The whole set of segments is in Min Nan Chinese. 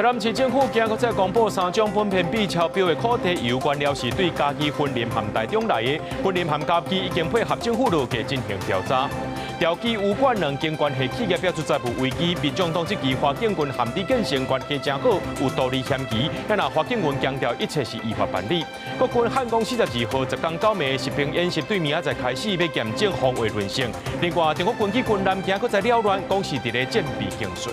台南市政府今閣再公布三種苯偏比超標的固體油，原料是對嘉義雲林和台中來的。雲林和嘉義已經配合政府落去進行調查。調機有關兩間關係企業表出債務危機，民眾黨質疑華景雲和李建成關係誠好，有道理嫌疑。但華景雲強調一切是依法辦理。國軍漢光42號10工9暝實兵演習對明仔載開始欲驗證防衛韌性。另外，中國軍機軍艦今閣再擾亂，講是佇咧戰備警訊。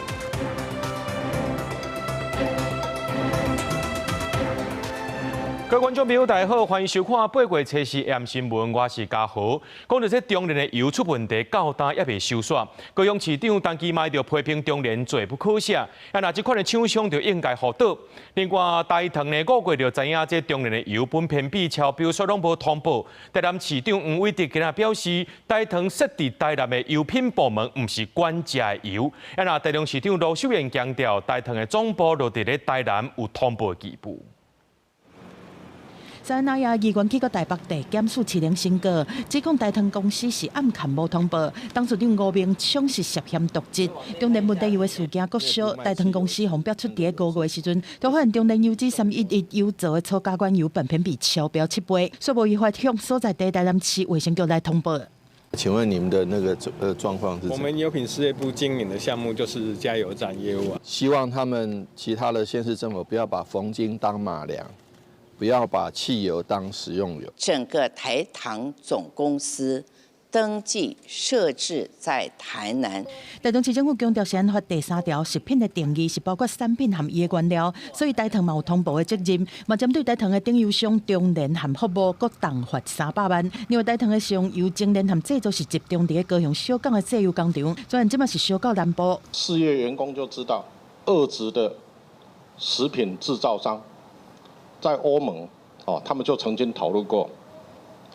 各位觀眾朋友，大家好，歡迎收看8月初四 AM 新聞，我是嘉豪。講到這中煉的油出問題，到今猶未收煞。高雄市長陳其邁就批評中煉罪不可赦，啊，若這款的廠商就應該予倒。另外，台糖呢5月就知影這中煉的油苯偏比超標，卻攏無通報。台南市長黃偉哲今仔表示，台糖設佇台南的油品部門，毋是管食的油。啊，若台中市長盧秀燕強調，台糖的總部落佇咧台南有通報義務。昨昏夜議員去到台北地檢署市庭申告，指控台糖公司是暗崁無通報，董事長吳明昌是涉嫌瀆職。中煉問題油的事件閣燒，台糖公司予爆出佇咧5月時陣，都發現中煉油脂311油槽的粗加原油苯偏比超標7倍，煞無依法向所在地台南市衛生局來通報。請問你們的那個狀況是？我們油品事業部經營的項目就是加油站業務啊。希望他們其他的縣市政府不要把馮京當馬良。不要把汽油當食用油。整個台糖總公司登記設置在台南。台中市政府強調，食安法第三條食品的定義是包括產品和伊的原料，所以台糖嘛有通報的責任。嘛針對台糖的頂油商中煉和服務，閣重罰300萬。另外，台糖的食用油精煉和製造是集中佇咧高雄小港的製油工廠，雖然這馬是燒到南部。事業員工就知道，惡質的食品製造商。在歐盟，哦，他們就曾經討論過，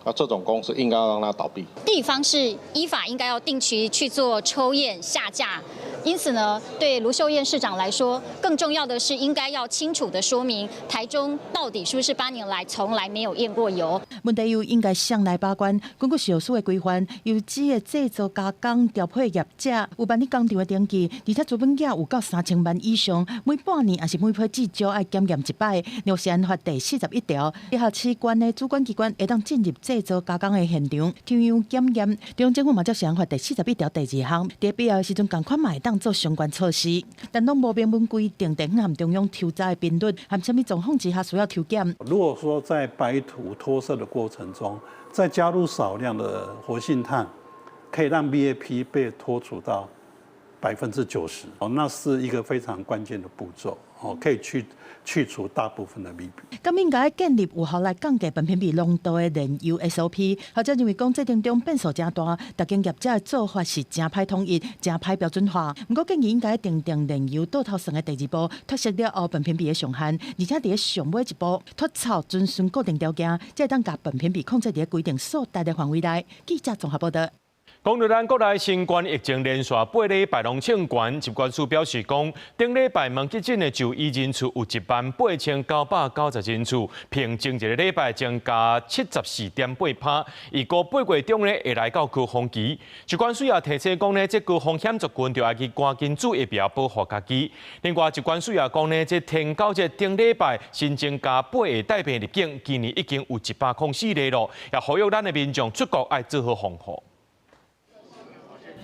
啊，這種公司應該要讓它倒閉。地方是依法應該要定期去做抽驗下架，因此呢，對盧秀燕市長來說，更重要的是應該要清楚的說明，台中到底是不是8年來從來沒有驗過油？問題油應該誰來把關？根據食藥署的規範，油脂的製造加工調配業者有辦理工廠的登記，而且資本額有夠3000萬以上，每半年抑是每批至少愛檢驗一擺。食安法第41條，直轄市縣的主管機關會當進入製造加工的現場，抽樣檢驗。中央政府嘛照食安法第41條第2項，佇必要的時陣，仝款嘛會當做相關措施，但攏無明文規定地方和中央抽查的頻率，和啥物狀況之下需要抽檢。如果說在白塗脫色的過程中，再加入少量的活性炭，可以讓 BAP 被脫除到90%，哦，那是一個非常關鍵的步驟，哦，可以去除大部分的 BAP。咁應該建立有效來降低苯偏比濃度的煉油 SOP。學者認為講，這當中變數誠大，逐間業者的做法是誠歹統一、誠歹標準化。毋過建議應該訂定煉油倒頭算的第二步，脫色了後苯偏比的上限，而且佇咧上尾一步脫臭遵循固定條件，才會當共苯偏比控制佇咧規定所達的範圍內。記者綜合報道。講到咱國內新冠疫情連續8禮拜攏衝懸，疾管署表示講，頂禮拜問急診的就醫人次有18990人次，平前一个禮拜增加74.8趴。預估8月中呢會來到高峰期。疾管署也提醒講呢，這高風險族群就愛去趕緊注疫苗保護家己。另外，疾管署也講呢，這天狗節頂禮拜新增加8个帶病入境，今年已經有104例咯，也呼籲咱的民眾出國愛做好防護。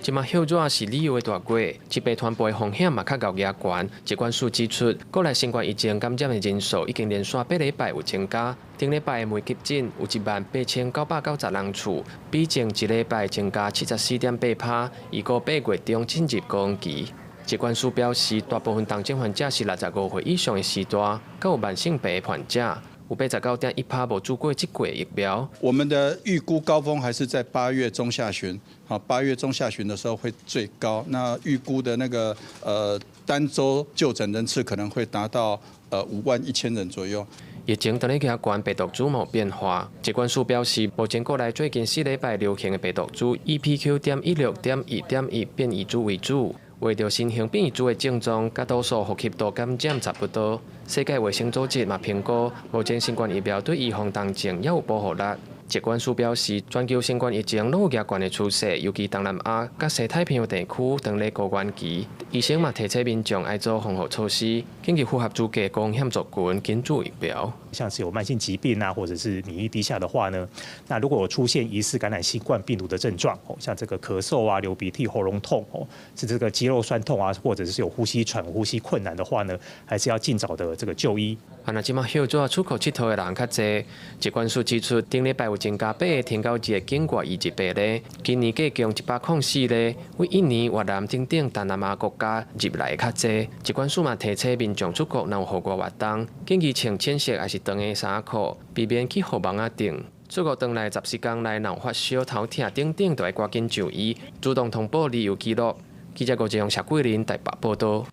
這馬歇熱是旅遊的大月，疾病傳播的風險嘛較𠢕額懸。疾管署指出，國內新冠疫情感染的人數已經連續8禮拜有增加。頂禮拜的問急診有18990人次，比前一禮拜增加74.8趴。預估8月中進入高峰期。疾管署表示，大部分重症患者是65歲以上的序大，閣有慢性病的患者。有89.1趴無注過這劑疫苗。我們的預估高峰還是在八月中下旬，好，八月中下旬的時候會最高。那預估的那個單週就診人次可能會達到5.1萬人左右。疫情當咧加懸，病毒株無變化。疾管署表示，目前國內最近4禮拜流行的病毒株以 BQ 點16.1.1變異株為主。為著新型變異株的症狀，佮多數呼吸道感染差不多。世界衛生組織嘛評估，目前新冠疫苗對預防重症猶有保護力。疾管署表示，全球新冠疫情攏有加懸的趨勢，尤其東南亞佮西太平洋地區當咧高原期，醫生嘛提醒民眾愛做防護措施，緊急符合資格高風險族群緊注疫苗。像是有慢性疾病啊，或者是免疫低下的話呢，那如果出現疑似感染新冠病毒的症狀，哦，像這個咳嗽啊、流鼻涕、喉嚨痛，哦，是這個肌肉痠痛啊，或者是有呼吸喘、呼吸困難的話呢，還是要盡早的這個就醫。啊，若這馬歇紙出國𨑨迌的人較濟，疾管署指出，頂禮拜有增加8個天狗日的境外移入病例，今年計共104例，比印尼、越南等等東南亞國家入來的較濟。疾管署嘛提醒民眾出國若有戶外活動，建議穿淺色抑是長的衫褲，避免去予網仔叮。出國轉來14天內，若有發燒、頭痛等等，就愛趕緊就醫，主動通報旅遊記錄。記者郭志勇、謝桂林台北報道。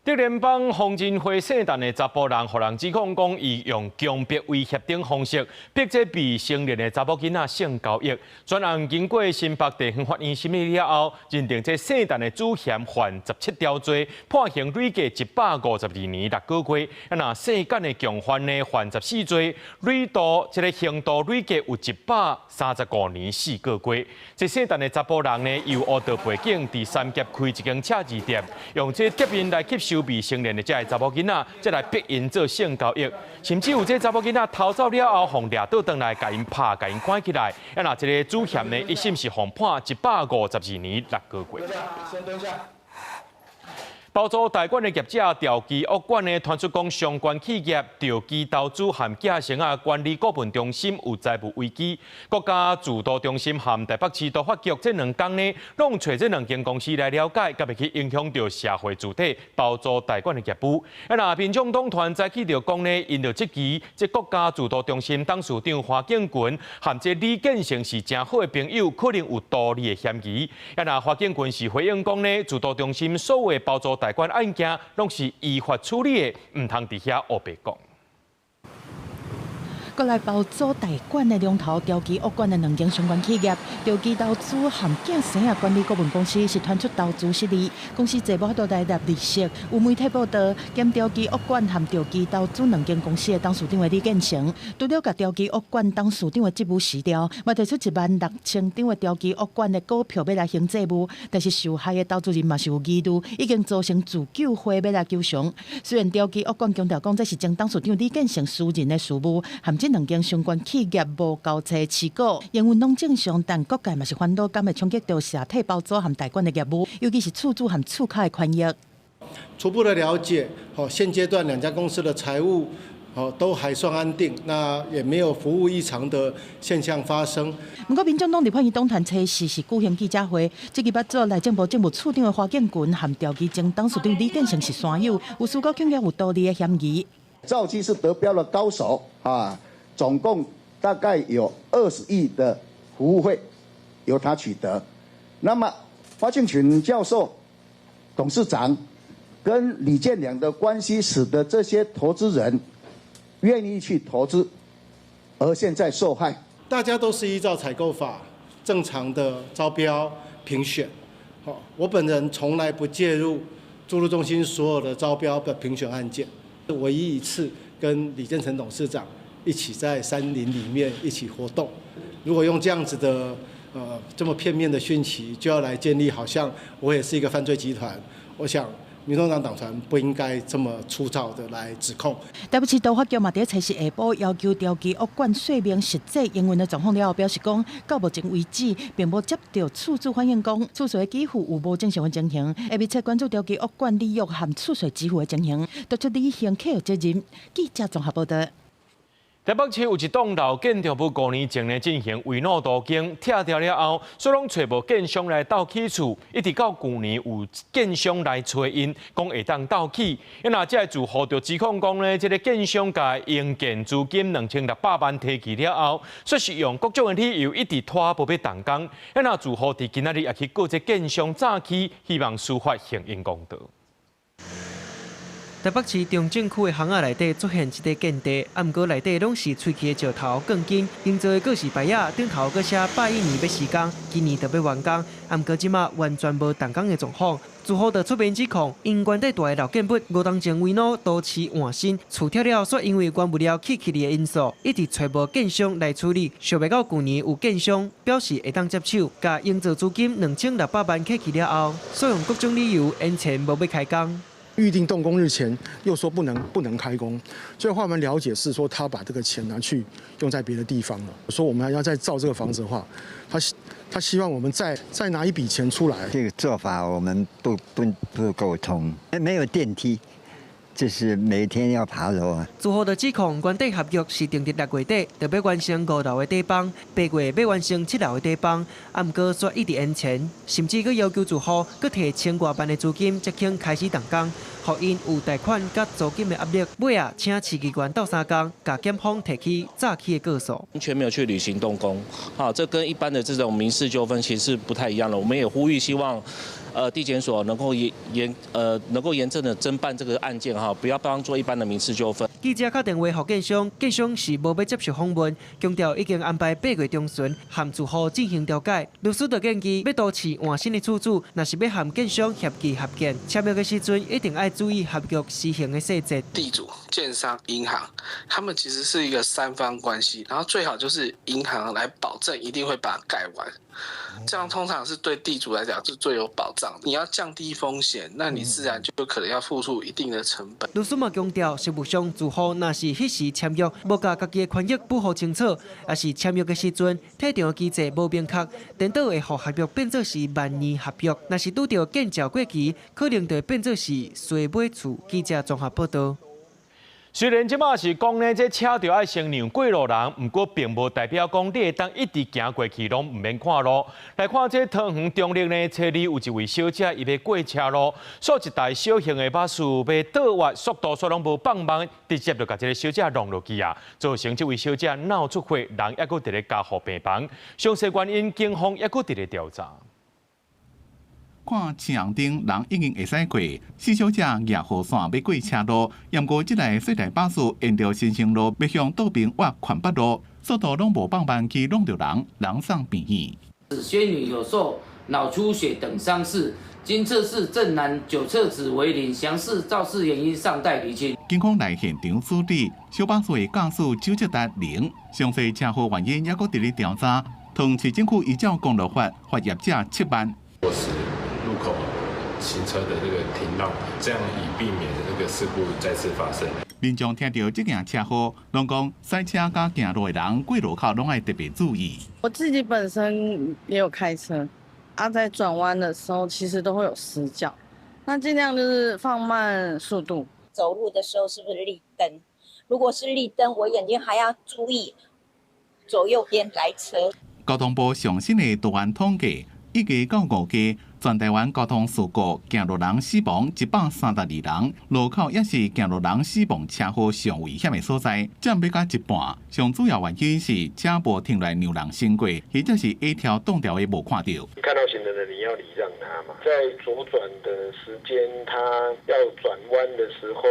德聯邦瘋人會聖誕的查埔人，予人指控講，伊用強迫威脅等方式，逼這未成年的查某囡仔性交易。專案經過新北地方法院審理了後，認定這姓陳的主嫌犯17條罪，判刑累計152年6個月。啊，若姓簡的共犯呢，犯14罪，累度這个刑度累計有135年4個月。這姓陳的查埔人呢，有黑道背景，佇三峽開一間赤字店，用這毒品來吸收未成年的這个查某囡仔，再來逼𪜶做性交易，甚至有這查某囡仔逃走了後，予掠倒轉來，共𪜶拍，共𪜶關起來。啊，若這个主嫌呢，一審是予判152年6個月。先蹲下。包租代管的業者兆基屋管呢，傳出講相關企業兆基投資和寄生啊管理顧問中心有財務危機，國家住都中心和台北市都發局這兩工呢，攏揣這兩間公司來了解，敢會去影響著社會主體包租代管的業務。啊，若民眾黨團早起就講呢，𪜶就質疑這國家住都中心董事長華景群和這李建成是誠好的朋友，可能有圖利的嫌疑。啊，若華景群是回應講呢，住都中心所有包租代管案件攏是依法處理的，毋通佇遐烏白講。國內包租代管的龍頭兆基屋管的兩間相關企業，兆基投資和寄生啊管理顧問公司是傳出投資失利，公司債無法度來納利息。有媒體報道，兼兆基屋管和兆基投資兩間公司的董事長的李建成，除了共兆基屋管董事長的職務辭掉，嘛提出1萬6千張的兆基屋管的股票欲來還債務，但是受害的投資人嘛是有疑慮，已經組成自救會欲來求償。雖然兆基屋管強調講這是前董事長李建成私人的事務，和這兩間相關企業無交叉持股，營運攏正常，但各界嘛是煩惱，敢會衝擊著社體包租和代管的業務，尤其是厝主和厝客的權益。初步的了解，好，現階段兩家公司的財務，好都還算安定，那也沒有服務異常的現象發生。毋過，民眾黨立法院黨團初四是舉行記者會，這個捌做內政部政務處長的華建群和兆基前董事長李建成是山友，有思考恐驚有圖利的嫌疑。兆基是得標的高手啊，總共大概有20億的服務費由他取得。那麼華慶群教授、董事長跟李建良的關係，使得這些投資人願意去投資，而現在受害。大家都是依照採購法正常的招標評選。好，我本人從來不介入住都中心所有的招標的評選案件。唯一一次跟李建成董事長一起在山林裡面一起活動。如果用這樣子的這麼片面的訊息，就要來建立好像我也是一個犯罪集團，我想民眾黨黨團不應該這麼粗糙的來指控。台北市都發局嘛，佇初四下晡要求兆基屋管說明實際營運的狀況了後，表示講到目前為止，並無接著厝主反映講厝稅給付有無正常的情形，會密切關注兆基屋管履約和厝稅支付的情形，督促履行契約責任。記者綜合報道。台北市有一棟老建築物5年前呢進行維護都更，拆掉了後，煞攏揣無建商來鬥起厝，一直到舊年有建商來揣𪜶，講會當鬥起。啊，這个住戶就指控講呢，這个建商共營建資金2600萬提去了後，煞是用各種的理由一直拖無欲動工。啊，住戶佇今仔日也去告這建商詐欺，希望司法還𪜶公道。台北市中正區的巷仔內底出現這塊建地，啊，毋過內底攏是喙齒的石頭、鋼筋，營造的告示牌仔頂頭閣寫百一年欲施工，今年就欲完工，啊，毋過這馬完全無動工的狀況。住戶就出面指控，𪜶原底蹛的老建物五冬前圍弩都市換新，厝拆了煞因為原物料起起的因素，一直揣無建商來處理，想袂到舊年有建商表示會當接手，共營造資金2600萬客去了後，煞用各種理由延遲無欲開工。預定動工日前又說不能開工，最後我們了解是說他把這個錢拿去用在別的地方了。說我們還要再造這個房子的話，他希望我們再拿一筆錢出來。這個做法我們不溝通，沒有電梯，就是每天要爬樓啊。住戶就指控原底合約是定佇6月底，就欲完成五樓的底枋，8月欲完成七樓的底枋，啊，毋過煞一直延遲，甚至閣要求住戶閣提千外萬的資金才肯開始動工，予𪜶有貸款佮租金的壓力。尾仔請市議員鬥相共，共檢方提起詐欺的告訴。完全沒有去履行動工，好，這跟一般的這種民事糾紛其實是不太一樣的。我們也呼籲希望，地檢所能夠嚴正的偵辦這個案件哈，不要當做一般的民事糾紛。記者敲電話予建商，建商是無欲接受訪問，強調已經安排8月中旬和住戶進行調解。律師就建議，欲都市換新的厝主，若是欲和建商協議合建，簽約的時陣一定愛注意合約施行的細節。地主、建商、銀行，他們其實是一個三方關係，然後最好就是銀行來保證一定會把它蓋完，這樣通常是對地主來講是最有保障。你要降低風險，那你自然就可能要付出一定的成本。律師嘛強調，實務上住戶若是彼時簽約，無共家己的權益保護清楚，抑是簽約的時陣退場機制無明確，顛倒會予合約變做是萬年合約。若是拄著建照過期，可能就會變做是衰尾厝。記者綜合報道。雖然這馬是講呢，這車著愛先讓過路人，毋過並無代表講你會當一直行過去，攏毋免看路。來看這桃園中壢呢，初二有一位小姐，伊欲過車路，煞一台小型的巴士欲倒彎，速度煞攏無放慢，直接就共這个小姐挵落去啊，造成這位小姐腦出血，人猶閣佇咧加護病房。詳細原因，警方猶閣佇咧調查。看青紅燈，人已經會使過，四小姐蜈雨傘欲過車路，毋過這台細台巴士沿著新生路欲向倒爿倚環北路，速度攏無放慢去挵著人，人送病院。薛女有受腦出血等傷勢，經測試證男酒測值為零，詳細肇事原因尚待釐清。警方來現場處理，小巴士的駕駛酒測值零，詳細車禍原因猶閣佇咧調查。桃園市政府依照公路法罰業者7萬。落實路口行車的這個停讓，這樣以避免這個事故再次發生。民眾聽著這件車禍，攏講駛車佮行路的人過路口攏愛特別注意。我自己本身也有開車，啊，在轉彎的時候其實都會有死角，那盡量就是放慢速度。走路的時候是不是綠燈？如果是綠燈，我眼睛還要注意左右邊來車。交通部上新的圖案統計，1月到5月，全台灣交通事故行路人死亡132人，路口也是行路人死亡車禍上危險的所在，佔欲到一半。上主要原因是車無停來讓人先過，或者是下條擋掉的無看著。看到行人的你要禮讓他嘛，在左轉的時間，他要轉彎的時候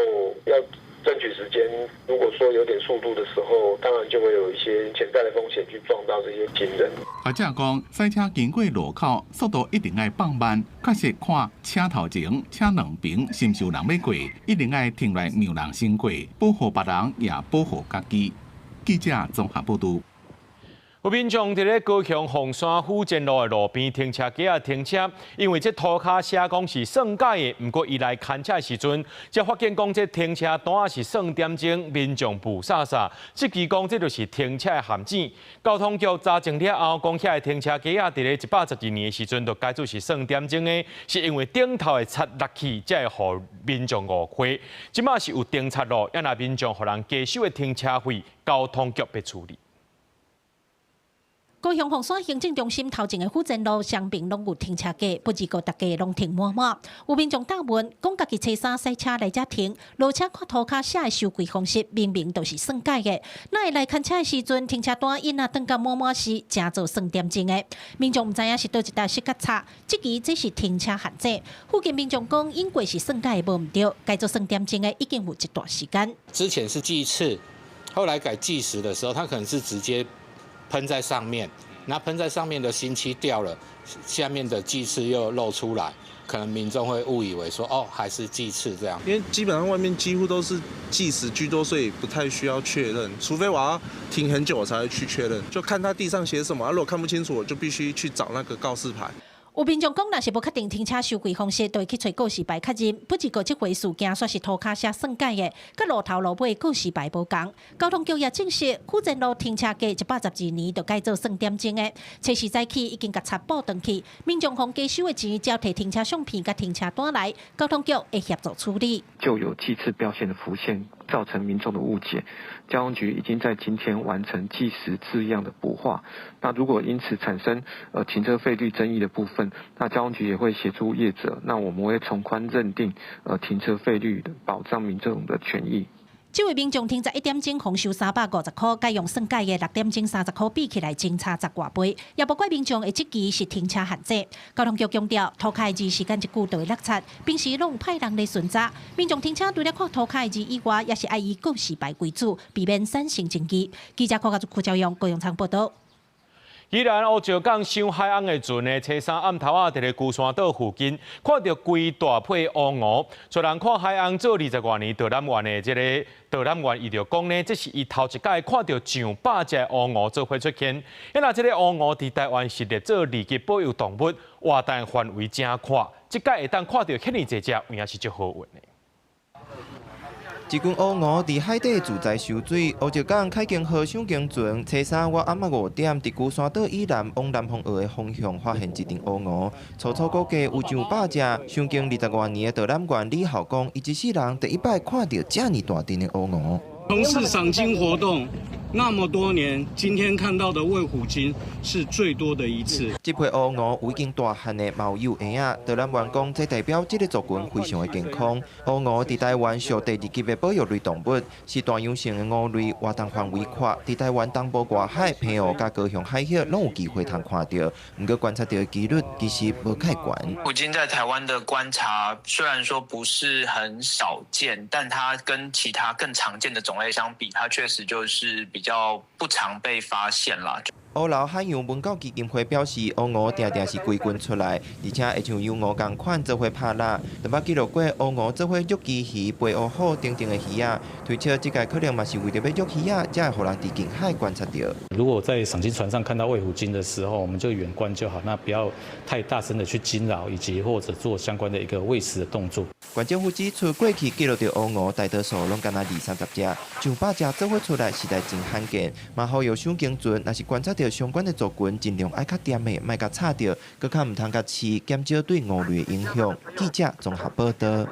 要爭取時間。如果說有點速度的時候，當然就會有一些潛在的風險去撞到這些行人。學者講，駛車經過路口，速度一定愛放慢，確實看車頭前、車兩邊是毋是有人欲過，一定愛停來讓人先過，保護別人也保護家己。記者綜合報導。有民眾佇咧高雄鳳山府前路的路邊停車格仔停車，因為這塗跤寫講是算改的，毋過伊來牽車的時陣，才發現講這停車單是算點鐘，民眾霧煞煞，質疑講這就是停車的陷阱。交通局查證了後，講遐的停車格仔佇咧112年的時陣就改做是算點鐘的，是因為頂頭的漆落去，才會予民眾誤會。這馬是有釘漆咯，也若民眾予人加收的停車費，交通局欲處理。高雄鳳山行政中心頭前的府前路雙邊攏有停車格，不過逐家攏停滿滿。有民眾答問，講家己初三駛車來遮停，落車看塗跤寫的收費方式，明明都是算改的。哪會來牽車的時陣，停車單印啊轉甲滿滿是成做算點鐘的。民眾毋知影是佗一搭失較差，質疑這是停車陷阱。附近民眾講，應過是算改的無毋對，改做算點鐘的已經有一段時間。之前是計次，後來改計時的時候，他可能是直接噴在上面，那噴在上面的新漆掉了，下面的計次又露出來，可能民眾會誤以為說，哦，還是計次這樣。因為基本上外面幾乎都是計時居多，所以不太需要確認，除非我要停很久，我才會去確認。就看他地上寫什麼，如果看不清楚，我就必須去找那個告示牌。有民眾講，若是無確定停車收費方式，就會去揣告示牌確認。不過這回事件煞是塗跤寫算改的，佮路頭路尾告示牌無仝。交通局也證實，府前路停車格112年就改做算點鐘的，初四早起已經共插補轉去。民眾予加收的錢，只要提停車相片佮停車單來，交通局會協助處理。就有計次標線的浮現，造成民眾的誤解。交通局已經在今天完成計時字樣的補畫。那如果因此產生停車費率爭議的部分，那交通局也會協助業者，那我們會從寬認定停車費率，保障民眾的權益。這位民眾停11點鐘，予收350塊，佮用算改的6點鐘30塊比起來，真差十外倍。也無怪民眾會質疑是停車陷阱。交通局強調，塗跤的字時間一久就會落漆，平時攏派人咧巡查。民眾停車除了看塗跤的字以外，也是愛以告示牌為主，避免產生爭議。記者柯家朱勇高永昌報道。宜蘭烏石港賞海翁的船呢，初三暗頭仔佇咧龜山島附近看著規大批烏鵠，帶人看海翁做20外年導覽員的這个導覽員，伊就講呢，這是伊頭一擺看著上百隻烏鵠做伙出現。啊若這个烏鵠佇台灣是列做二級保育動物，活動範圍誠闊，這擺會當看著遐爾濟隻，有影是足好運的。一群烏鵠佇海底自在游水，烏石港啟景號賞鯨船，初三倚暗仔5點，佇龜山島以南往南風澳的方向發現一陣烏鵠，初初估計有上百隻。賞鯨20外年的導覽員李孝講，伊這世人第一擺看著遮爾大陣的烏鵠。從事賞鯨活動那麼多年，今天看到的衛虎鯨是最多的一次。這批烏鵠有已經大漢的，嘛有幼嬰仔。導覽員講，這代表這个族群非常的健康。烏鵠佇台灣屬第二級的保育類動物，是大洋性的鵠類，活動範圍闊。佇台灣東部外海、澎湖佮高雄海域攏有機會通看著。毋過觀察著的幾率其實無蓋懸。虎鯨在台灣的觀察雖然說不是很少見，但它跟其他更常見的種類相比，它確實就是比較不常被發現啦。烏樓海洋文教基金會表示，烏鵠定定是規群出來，而且會像幼鵠仝款做伙拍獵。就捌記錄過烏鵠做伙捉旗魚、飛烏虎等等的魚仔，推測這个可能嘛是為著欲捉魚仔，才會予人佇近海觀察著。如果在賞鯨船上看到衛虎鯨的時候，我們就遠觀就好，那不要太大聲的去驚擾，以及或者做相關的一個餵食的動作。縣政府指出，過去記錄著烏鵠大多數攏干焦二三十隻，上百隻做伙出來實在真罕見。嘛呼籲賞鯨船，若是觀察著相關的族群，盡量愛較恬的，莫共吵著，閣較毋通共飼，減少對鵠類的影響。記者綜合報導。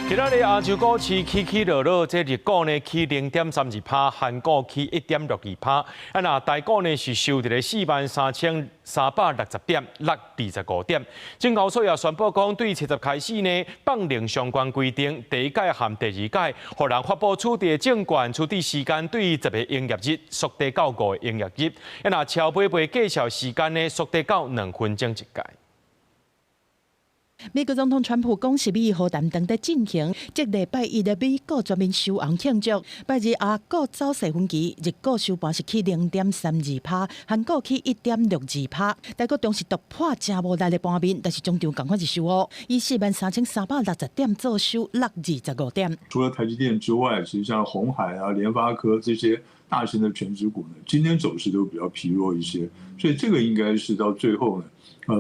今仔日亞洲股市起起落落，這日股呢起0.32%，韓股起1.62%，啊若台股呢是收佇咧43,360點，落25點。證交所也宣布講，對七十開始呢放寬相關規定，第一屆和第二屆，予人發布取締證券取締時間對10個營業日縮短到5個營業日，啊若超買賣繼續時間呢縮短到2分鐘一屆。美國總統川普講是美和談正佇進行，這禮拜一的美股全面收紅慶祝。拜二亞股走勢分歧，日股收盤是起0.32%，韓股起1.62%。台股中是突破誠無力的盤面，但是終場仝款是收烏，以43,360點做收，落25點。除了台積電之外，其實像鴻海啊、聯發科這些大型的權值股呢，今天走勢都比較疲弱一些，所以這個應該是到最後呢，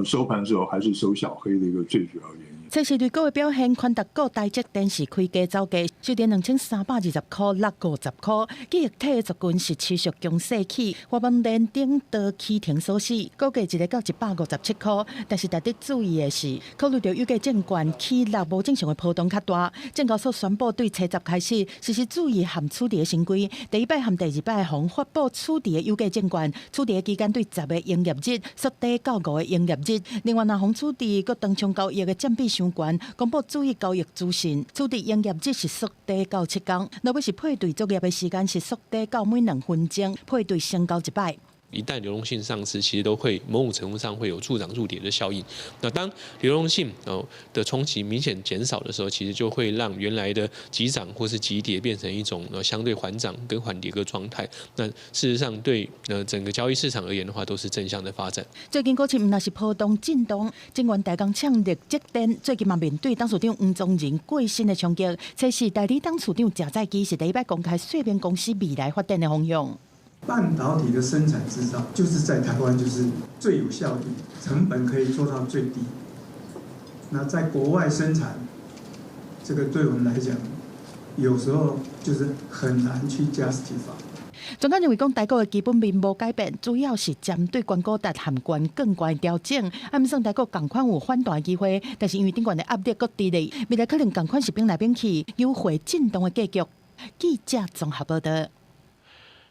收盤之後還是收小黑的一個最主要原因。測試類股的表現，寬達股、台積電是開低走低，收佇2325塊650塊。記憶體的族群是持續強勢起，華邦電頂多起停鎖死，股價一个到157塊。但是值得注意的是，考慮到油價證券起落無正常的波動較大，證交所宣布對初十開始實施注意和處置的新規。第一擺和第二擺予發布處置的有價證券，處置的期間對10個營業日縮短到5個營業日。另外，若予處置閣當沖交易的佔比傷懸，公布注意交易資訊，處置營業日是縮短到7天。若欲是配對作業的時間是縮短到每2分鐘，配對成交一擺。一旦流動性喪失，其實都會某種程度上會有助漲助跌的效應。那當流動性哦的衝擊明顯減少的時候，其實就會讓原來的急漲或是急跌變成一種相對緩漲跟緩跌的狀態。那事實上對整個交易市場而言的話，都是正向的發展。最近股市毋但是波動震盪，晶圓代工廠力積電最近嘛面對董事長黃宗仁過身的衝擊，這是代理董事長謝載基是第一擺公開說明公司未來發展的方向。半導體的生產製造就是在台灣就是最有效率，成本可以做到最低。那在國外生產，這個對我們來講，有時候就是很難去 justify。專家認為講，台股的基本面無改變，主要是針對關股值和關更懸調整。啊，毋算台股仝款有反彈的機會，但是因為頂懸的壓力閣佇咧，未來可能仝款是變來變去，優惠震盪的格局。記者綜合報道。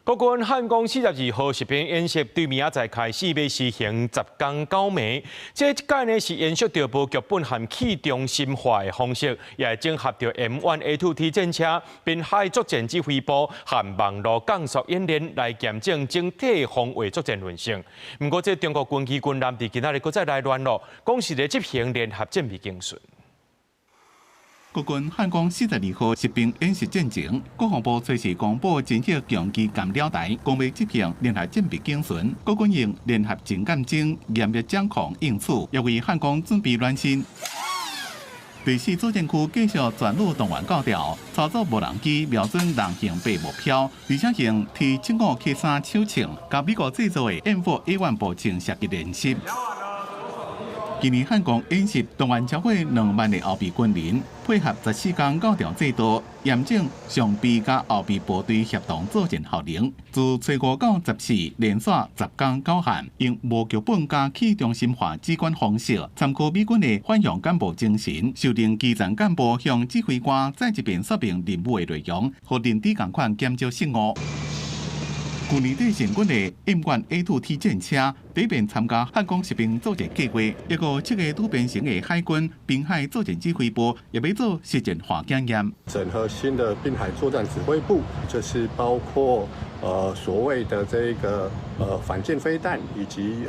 國軍漢光42號實兵演習對明仔載開始欲實行10工九暝，這一擺呢是延續著無劇本和去中心化的方式，也會整合著 M1A2T 戰車、濱海作戰指揮部和網路降速演練來驗證整體防衛作戰韌性。毋過，這中國軍機軍艦佇今仔日閣再來亂囉，講是咧執行聯合戰備警巡。國軍漢光42號實兵演習進前，國防部隨時公布偵測強機艦鳥台，講欲執行聯合戰備警巡。國軍用聯合偵艦偵嚴密掌控應處，也為漢光準備暖身。第四作戰區繼續全旅動員到調，操作無人機瞄準人形白目標，而且用 T75K3手槍，佮美國製造的 M4A1 步槍射擊練習。今年漢光演習動員超過2萬个後備軍人，配合14工九調制度，驗證常備佮後備部隊協同作戰效能。自初五到十四連續10工9旱，用無劇本佮去中心化指揮方式，參考美軍的反向簡報精神，授令基層幹部向指揮官再一遍說明任務的內容，予認知仝款減少失誤。去年底成軍的 M1A2T 戰車，第一遍參加漢光實兵作戰計劃，一個七个拄編成的海軍濱海作戰指揮部，也欲做實戰化檢驗。整合新的濱海作戰指揮部，這是包括所謂的這個反艦飛彈，以及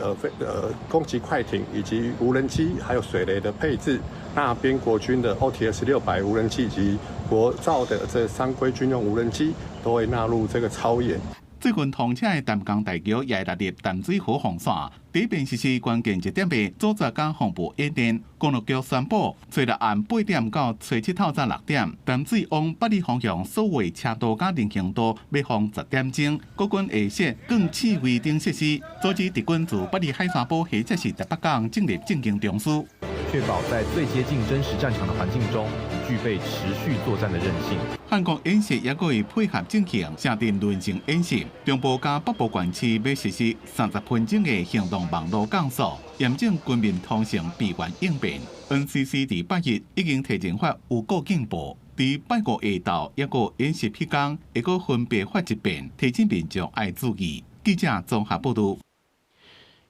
攻擊快艇，以及無人機，還有水雷的配置。那邊國軍的 OTS 600無人機以及國造的這三規軍用無人機，都會納入這個操演。最近通車的淡江大橋也納入淡水河防線，第一遍實施關鍵節點的組織佮防部演練。公路局宣布，初六暗8點到初七透早6點，淡水往八里方向所有車道佮人行道欲封10點鐘。國軍會設鋼刺圍等設施，阻止敵軍自八里海沙堡或者是台北港進入政經中樞，確保在最接近真實戰場的環境中，具備持續作戰的韌性。漢光演習也閣會配合進行城鎮輪性演習，中部佮北部縣市欲實施30分鐘的行動網路降速，嚴正軍民通訊備援應變。NCC 佇拜一已經提前發預告警報，佇拜五下晝抑閣演習彼工，會閣分別發一遍，提醒民眾愛注意。記者綜合報導。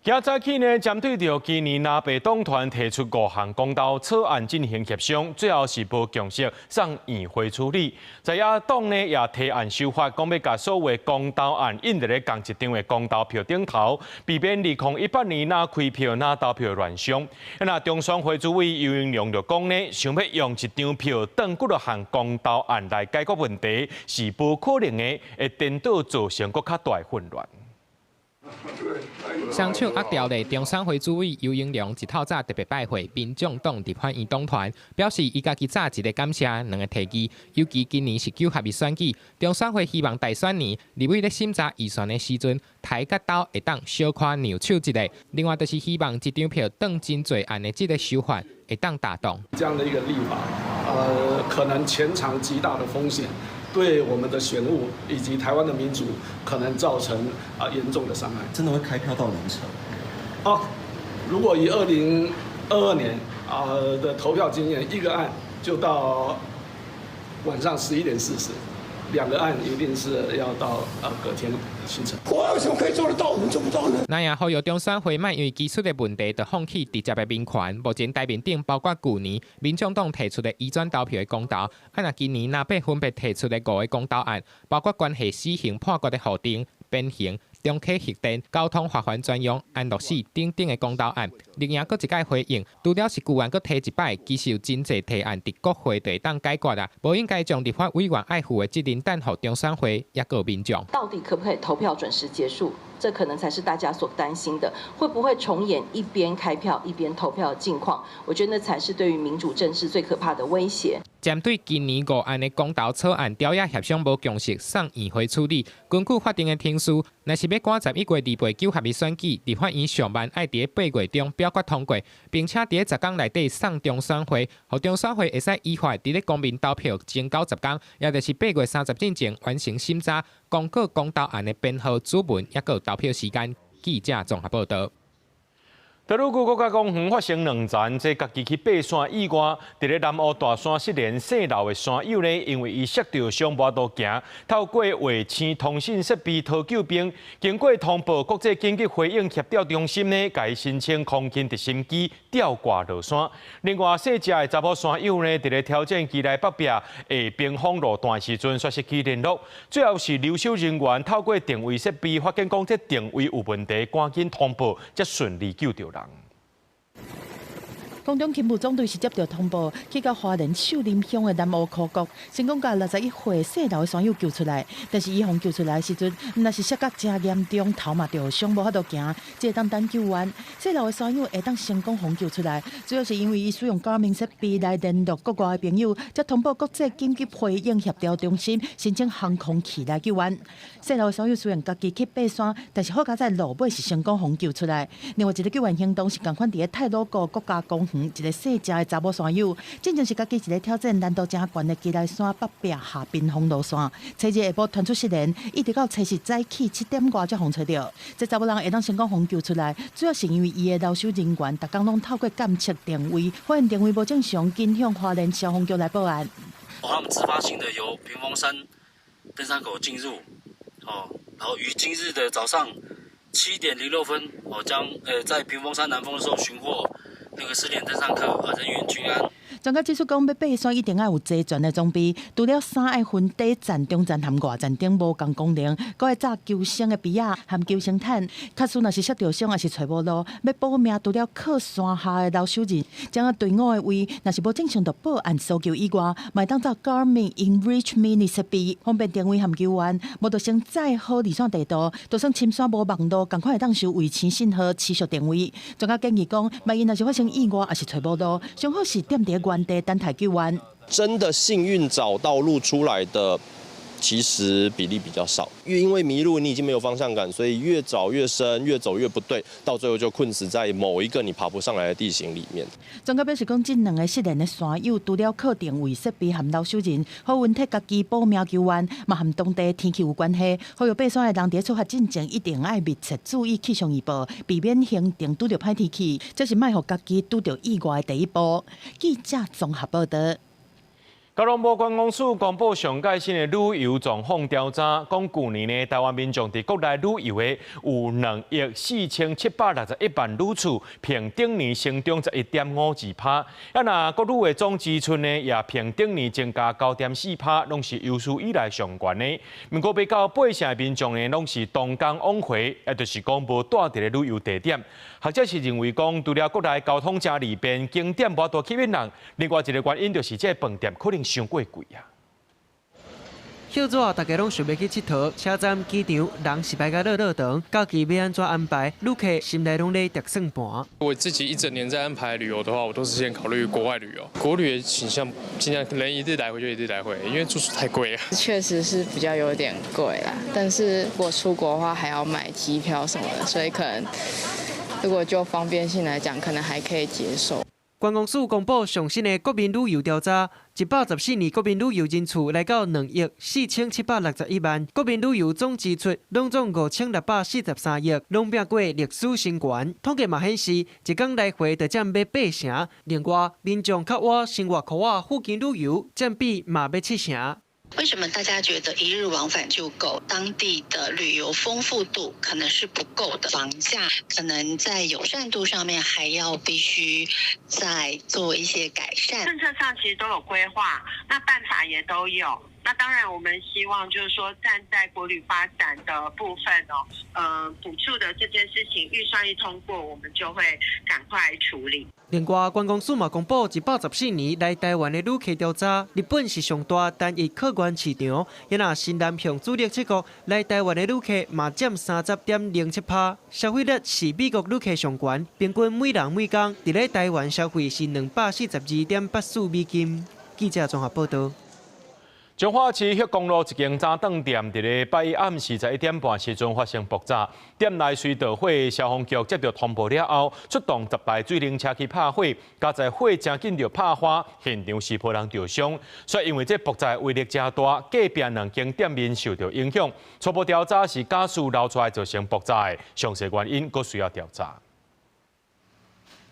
今早起呢，針對著今年藍白黨團提出五項公投草案進行協商，最後是無共識，送院會處理。在野黨呢也提案修法，講欲共所有公投案印佇咧仝一張的公投票頂頭，避免2018年若開票若投票亂象。那中選會主委游盈隆就講呢，想欲用一張票當幾若項公投案來解決問題，是無可能的，會顛倒造成閣較大的混亂。雙手握條例，中選會主委游盈隆一透早特別拜會民眾黨立法院黨團，表示伊家己早一个感謝，兩个提議。尤其今年是九合一選舉，中選會希望大選年立委咧審查預算的時陣，抬佮兜會當小可讓手一下。另外就是希望一張票當真濟案的這个修法會當打動。這樣的一個立法，可能潛藏極大的風險。對我們的選務以及台灣的民主，可能造成嚴重的傷害。真的會開票到凌晨？哦，如果以2022年的投票經驗，一個案就到晚上11點40，兩個案一定是要到隔天清晨。國外為什麼可以做得到，我們做不到呢？那也呼籲中選會莫因為技術的問題，就放棄直接的民權。目前台面頂包括舊年民眾黨提出的移轉投票的公投，若今年藍白分別提出的五个公投案，包括關係死刑判決的法定、鞭刑、重啟核電、交通罰鍰專用、安樂死等等的公投案。另外，閣一擺回應，除了是舊案閣提一擺，其實有真濟提案佇國會就會當解決啦，無應該將立法委員愛負的責任擔予中選會，抑閣民眾。到底可不可以投票準時結束？這可能才是大家所擔心的，會不會重演一邊開票一邊投票的境況？我覺得那才是對於民主政治最可怕的威脅。針對今年五案的公投草案，朝野協商無共識，送院會處理。根據法定的程序，若是欲趕11月28九合一選舉，立法院上萬愛佇8月中表決通過，並且佇10天內底送中選會，予中選會會使依法佇咧公民投票前90天，也就是8月30進前完成審查，公告公投案的編號、主文，抑閣投票時間。記者綜合報導。太魯閣國家公園發生兩層，這家己去爬山意外，佇咧南澳大山失聯姓劉的山友呢，因為伊摔著傷無法度行，透過衛星通訊設備討救兵，經過通報國際緊急回應協調中心呢，共伊申請空勤直升機吊掛落山。另外，細隻的查某山友呢，佇咧挑戰基來北壁下屏風路段時陣，煞失去聯絡。最後是留守人員透過定位設備發現講這定位有問題，趕緊通報，才順利救著人。空中勤務總隊是接著通報，去到花蓮秀林鄉的南澳溪谷，成功共61歲姓劉的山友救出來。但是伊予救出來的時陣，毋但是摔甲誠嚴重，頭嘛著傷，無法度行，只會當等救援。姓劉的山友會當成功予救出來，主要是因為伊使用 Garmin 設備來聯絡國外的朋友，才通報國際緊急回應協調中心，申請航空器來救援。姓劉的山友雖然家己去爬山，但是好佳哉路尾是成功予救出來。另外一个救援行動是仝款佇咧太魯閣國家公園一个細隻的查某山友，進前是家己一个挑戰難度誠懸的基來山北壁下屏風路線，初日下晡傳出失聯，一直到初四早起7點外才予揣著。這查某人會當成功予救出來，主要是因為伊的留守人員逐工攏透過監測定位，發現定位無正常，緊向花蓮消防局來報案。他們自發性的由屏風山登山口進入，哦，然後於今日的早上7點06分，哦，將在屏風山南峰的時候尋獲那個失聯登山客，人員均安。專家指出，講欲爬山一定愛有齊全的裝備，除了衫愛分底層、中層和外層頂無仝功能，閣愛紮救生的被仔和救生毯。假使若是摔著傷，抑是揣無路，欲保命，除了靠山下的留守人，這樣隊伍的位，若是無正常，就報案搜救以外，嘛會當走 Garmin inReach Mini 設備，方便定位和救援。無就先載好離線地圖，就算深山無網路，仝款會當收衛星信號持續定位。專家建議講，萬一若是發生意外，抑是揣無路，上好是踮佇原地等待救援。真的幸運找到路出來的，其實比例比較少。越因為迷路，你已經沒有方向感，所以越找越深，越走越不對，到最後就困死在某一個你爬不上來的地形裡面。專家表示講，這兩个失聯的山友，除了靠定位設備和留守人，好運替家己保命救援，嘛和當地天氣有關係。呼籲爬山的人佇出發進前，一定愛密切注意氣象預報，避免行程拄著歹天氣，這是莫予家己拄著意外的第一步。記者綜合報導。交通部觀光署公布上蓋新的旅遊狀況調查，講舊年呢，台灣民眾佇國內旅遊的有2億4761萬旅次，比頂年成長11.52%。啊，若國旅的總支出呢，也比頂年增加9.4%，攏是有史以來上懸的。毋過，欲到八成的民眾呢，攏是當工往回，也就是講無蹛佇咧旅遊地點。學者是認為講，除了國內交通誠利便，景點無法度吸引人，另外一个原因就是這个飯店可能傷過貴啊。歇熱大家攏想欲去𨑨迌，車站、機場人是排甲落落長，假期欲按怎安排？旅客心內攏咧疊算盤。我自己一整年在安排旅遊的話，我都是先考慮國外旅遊。國旅的傾向盡量能一日來回就一日來回，因為住宿太貴了。確實是比較有點貴啦，但是如果出國的話還要買機票什麼的，所以可能如果就方便性來講，可能還可以接受。觀光署公布上新的國民旅遊調查，114年國民旅遊人次來到2億4761萬，國民旅遊總支出攏總5643億，攏拚過歷史新高。統計嘛顯示，一工來回就佔欲8成。另外，民眾較倚生活箍仔附近旅遊佔比嘛欲7成。為什麼大家覺得一日往返就夠？當地的旅遊豐富度可能是不夠的，房價可能在友善度上面還要必須再做一些改善。政策上其實都有規劃，那辦法也都有。那當然，我們希望就是說站在國旅發展的部分哦，補助的這件事情，預算一通過，我們就會趕快處理。另外，觀光署嘛公布114年來台灣的旅客調查，日本是上大單一客源市場，也若新南向主力七國來台灣的旅客嘛佔30.07%，消費率是美國旅客上懸，平均每人每工佇咧台灣消費是242.84美金。記者綜合報導。彰化市歇公路一間早頓店，佇咧拜一暗時11點半時陣發生爆炸，店內隨著火，消防局接到通報了後，出動10台水冷車去拍火，佳哉火誠緊就拍花，現場是無人著傷。所以因為這爆炸威力誠大，隔壁兩間店面受著影響。初步調查是瓦斯漏出來造成爆炸的，詳細原因閣需要調查。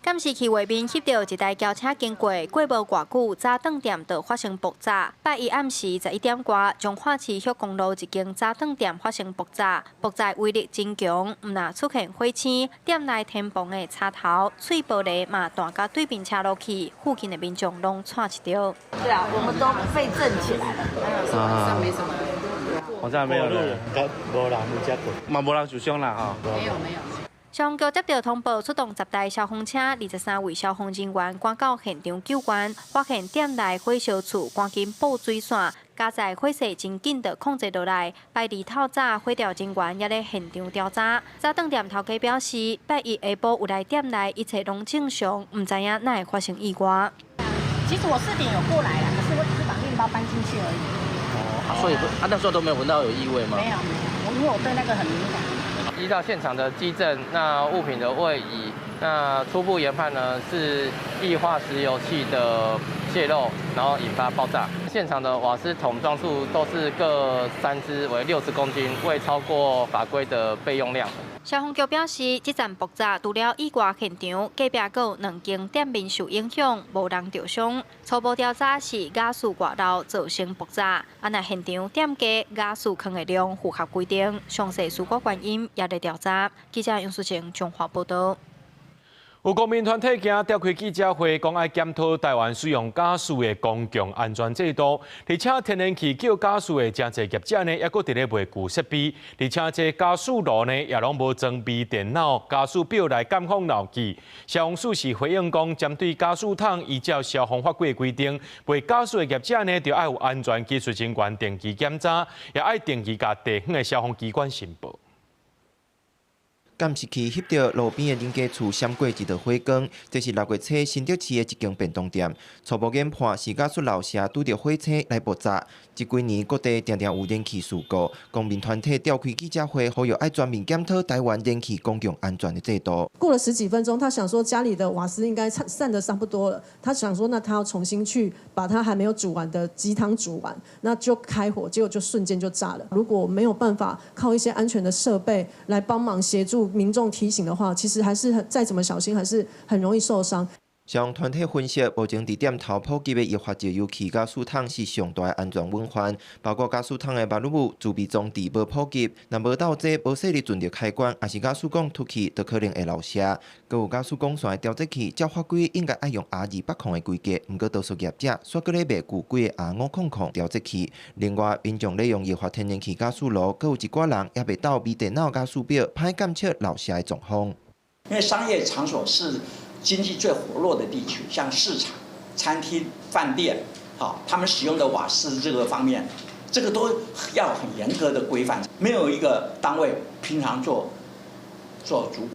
監視器畫面翕著一台轎車經過，過無偌久，早頓店就發生爆炸。拜一暗時11點外，彰化市歇公路一間早頓店發生爆炸，爆炸威力真強，毋但出現火星，店內天棚的插頭、碎玻璃嘛彈共對面車路去，附近的民眾攏掣一著。對啊，我們都被震起來了。啊，沒什麼。我這沒有人，無人有這嘛無人受傷啦吼。沒有沒有。消防局接到通報，出動10台消防車、23位消防人員趕到現場救援，發現店內火燒厝，趕緊布水線，佳哉火勢真緊就控制落來。拜二透早，火調人員也咧現場調查。早頓店頭家表示，拜一下晡有來店內，一切攏正常，毋知影哪會發生意外。其實我4點有過來啦，可是我只是把麵包搬進去而已。哦，所以啊，那時候都沒有聞到有異味嗎？沒有沒有，我因為我對那個很敏感。依照現場的跡證，那物品的位移，那初步研判呢是液化石油氣的洩漏，然後引發爆炸。現場的瓦斯桶裝數都是各3支，為60公斤，未超過法規的備用量。消防局表示，這陣爆炸除了意外現場，隔壁閣有兩間店面受影響，無人著傷。初步調查是瓦斯外漏造成爆炸，啊，若現場店家瓦斯囥的量符合規定，詳細事故原因也咧調查。記者楊淑晴彰化報導。有公民團體今召開記者會，講愛檢討台灣使用瓦斯的公共安全制度，而且天然氣叫瓦斯的誠濟業者呢，猶閣佇咧賣舊設備，而且這瓦斯爐呢，也攏無裝備電腦、瓦斯表來監控漏氣。消防署是回應講，針對瓦斯桶依照消防法規規定，賣瓦斯的業者呢，著愛有安全技術人員定期檢查，也愛定期共地方的消防機關申報。監視器翕著路邊的人家厝閃過一道火光，這是6月初新竹市的一間便當店。初步研判是瓦斯漏射拄著火星來爆炸。這幾年各地定定有燃氣事故，公民團體召開記者會，呼籲愛全面檢討台灣燃氣公共安全的制度。過了十幾分鐘，他想說家裡的瓦斯應該散得差不多了，他想說那他要重新去把他還沒有煮完的雞湯煮完，那就開火，結果就瞬間就炸了。如果沒有辦法靠一些安全的設備來幫忙協助民眾提醒的話，其實還是很再怎麼小心，還是很容易受傷。消防團體分析，目前佇店頭普及的液化石油氣瓦斯桶是上大的安全隱患，包括瓦斯桶的馬路自備裝置無普及，若無鬥齊無細膩準著開關，抑是瓦斯管脫去，都可能會漏射。閣有瓦斯管線的調節器，照法規應該愛用 R 200的規格，毋過多數業者煞閣咧賣舊規的 R 500調節器。另外，民眾咧用液化天然氣瓦斯爐，閣有一寡人猶未鬥備電腦瓦斯表，歹監測漏射的狀況。因為商業場所是經濟最活絡的地區，像市場、餐廳、飯店，好，他們使用的瓦斯這個方面，這個都要很嚴格的規範，沒有一個單位平常做主。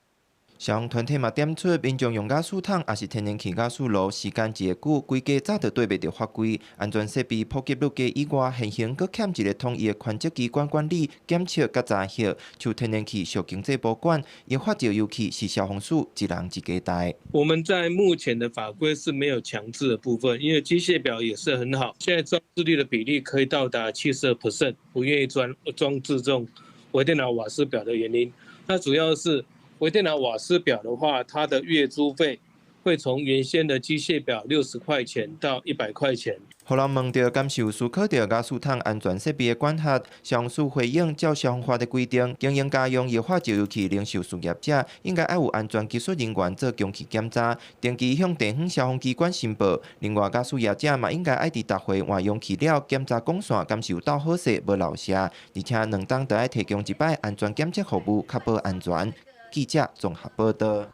消防團體嘛點出，民眾用瓦斯桶，抑是天然氣瓦斯爐，時間一個久，規家早就對袂著法規，安全設備普及率低以外，現行閣欠一個統一的權責機關管理、檢測佮查核。像天然氣屬經濟部管，液化石油氣是消防署一人一家代。我們在目前的法規是沒有強制的部分，因為機械錶也是很好，現在裝置率的比例可以到達72%，不願意裝置這種微電腦瓦斯錶的原因，那主要是。微電腦瓦斯錶的話，它的月租費會從原先的機械錶60塊錢到100塊錢。予人問著敢是有思考著瓦斯桶安全設備的管轄，消防署回應照消防法的規定，經營家用液化石油氣零售事業者應該愛有安全技術人員做定期檢查，定期向地方消防機關申報。另外，瓦斯業者嘛應該愛佇逐回換容器了檢查管線，敢是有鬥好勢無漏射，而且2冬著愛提供一擺安全檢測服務，確保安全。記者綜合報道。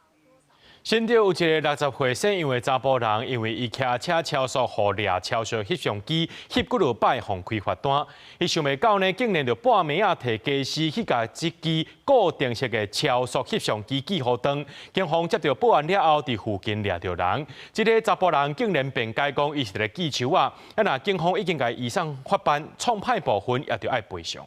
新竹有一个60歲姓楊的查埔人，因為伊騎車超速，予掠超速翕相機翕幾落擺，予開罰單。伊想袂到呢，竟然就半暝仔提家私去共這支固定式的超速翕相機寄予轉。警方接到報案了後，佇附近掠著人。這个查埔人竟然辯解講，伊是咧锯樹仔。啊，若警方已經共伊移送法辦，創歹部分也著愛賠償。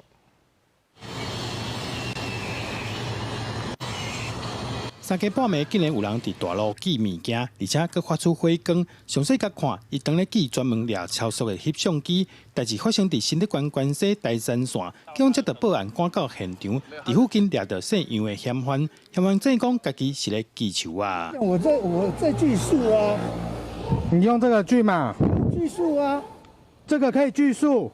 三更半暝，竟然有人佇大路寄物件，而且閣發出火光。詳細共看，伊當咧寄專門掠超速的翕相機。代誌發生佇新竹縣關西台三線，警方接到報案，趕到現場，佇附近掠著姓楊的嫌犯。嫌犯證講家己是咧鋸樹仔。我在鋸樹啊！你用這個鋸嘛？鋸樹啊！這個可以鋸樹，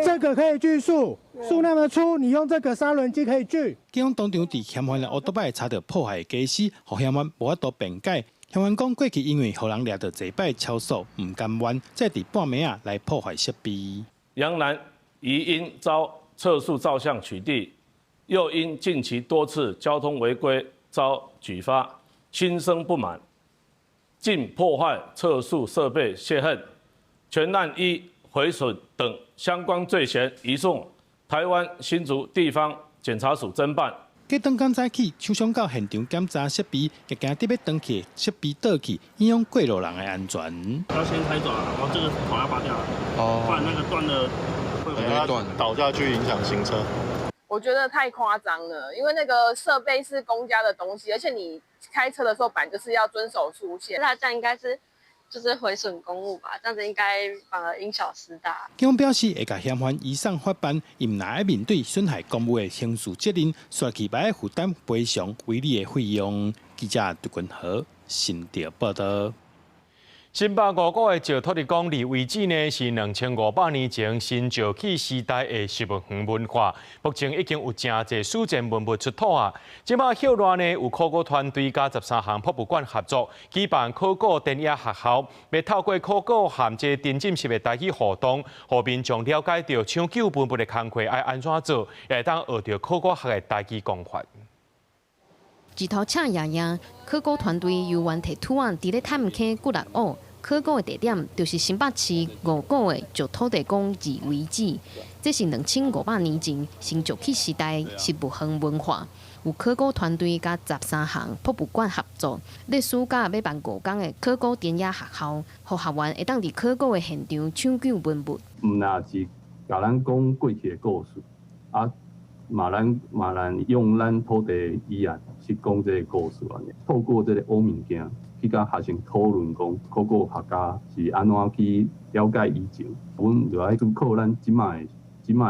這個可以鋸樹。樹那麼粗，你用這個砂輪機可以鋸。警方當場佇嫌犯的烏托擺查著破壞家私，予嫌犯無法度辯解。嫌犯講過去因為予人掠著濟擺超速，毋甘願，才佇半暝仔來破壞設備。楊男疑因遭測速照相取締，又因近期多次交通違規遭舉發，心生不滿，竟破壞測速設備洩恨，全案依毀損等相關罪嫌移送台灣新竹地方檢察署偵辦。隔當剛早起，廠商到現場檢查設備，也驚得欲轉去設備倒去，影響過路人的安全。要先拆走啊，然後這個頭要拔掉，哦，不然那個斷了會斷倒下去影響行車。我覺得太誇張了，因為那個設備是公家的東西，而且你開車的時候本來就是要遵守速限。那這樣應該是。就是毀損公物吧，這樣子應該反而因小失大。警方表示會共嫌犯移送法辦，伊毋但愛面對損害公物的刑事責任，煞去嘛愛負擔賠償違例的費用。記者杜君和新竹報道。新北五股的石土地公二遺址呢，是2500年前新石器時代的植物園文化。目前已經有誠濟史前文物出土啊。這擺歇熱呢，有考古團隊佮13項博物館合作，舉辦考古田野學校，欲透過考古和這沉浸式的台語互動，予民眾了解著搶救文物的工課愛按怎做，也會當學著考古學的台語講法。日頭赤炎炎，考古團隊猶原提土仔，佇咧探坑骨力挖。考古的地點就是新北市五股的石土地公二遺址，這是2500年前新石器時代植物園文化。有考古團隊佮13項博物館合作，咧暑假欲辦5工的考古田野學校，予學員會當佇考古的現場搶救文物。毋但是共咱講過去的故事，啊，嘛咱嘛咱用咱土地語言去講這个故事按呢。透過這个挖物件去佮學生討論講，考古學家是按怎去了解以前，阮就愛思考咱這擺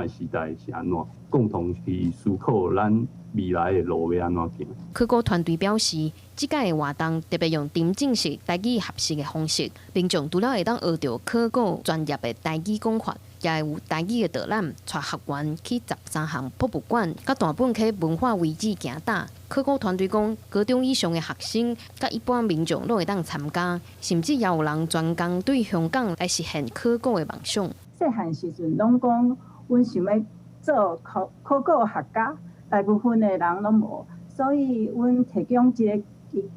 的時代是按怎，共同去思考咱未來的路欲按怎行。考古團隊表示，這屆的活動特別用沉浸式台語學習的方式，民眾除了會當學著考古專業的台語講法，也會有台語的導覽，帶學員去13項博物館，佮大本溪文化遺址行踏。考古團隊講，高中以上的學生佮一般民眾攏會當參加，甚至也有人專工對香港來實現考古的夢想。細漢時陣攏講，阮想欲做考古學家，大部分的人攏無，所以阮提供這个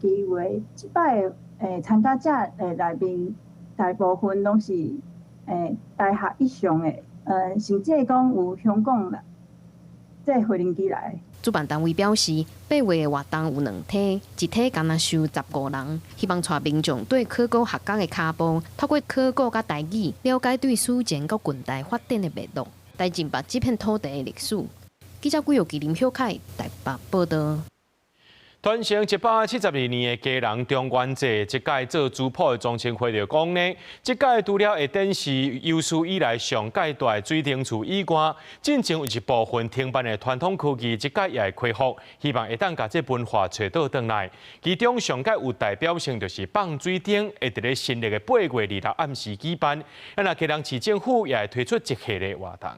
機會。這擺參加者內面，大部分攏是大學以上的。甚至講有香港來這飛行機來。主辦單位表示，8月的活動有兩梯，一梯干焦收15人，希望帶民眾對考古學家的跤步，透過考古佮台語，了解對史前佮近代發展的脈絡，來認捌這片土地的歷史。記者郭玉吉、林小凱台北報道。傳承172年的基隆中元節，這屆做主普的宗親會就講呢，這屆除了會展示有史以來上蓋大的水燈柱以外，進前有一部分停辦的傳統科技，這屆也會恢復，希望會當共這文化揣倒轉來。其中上蓋有代表性就是放水燈，會佇咧新曆的8月26暗時舉辦。啊，若基隆市政府也會推出一系列活動。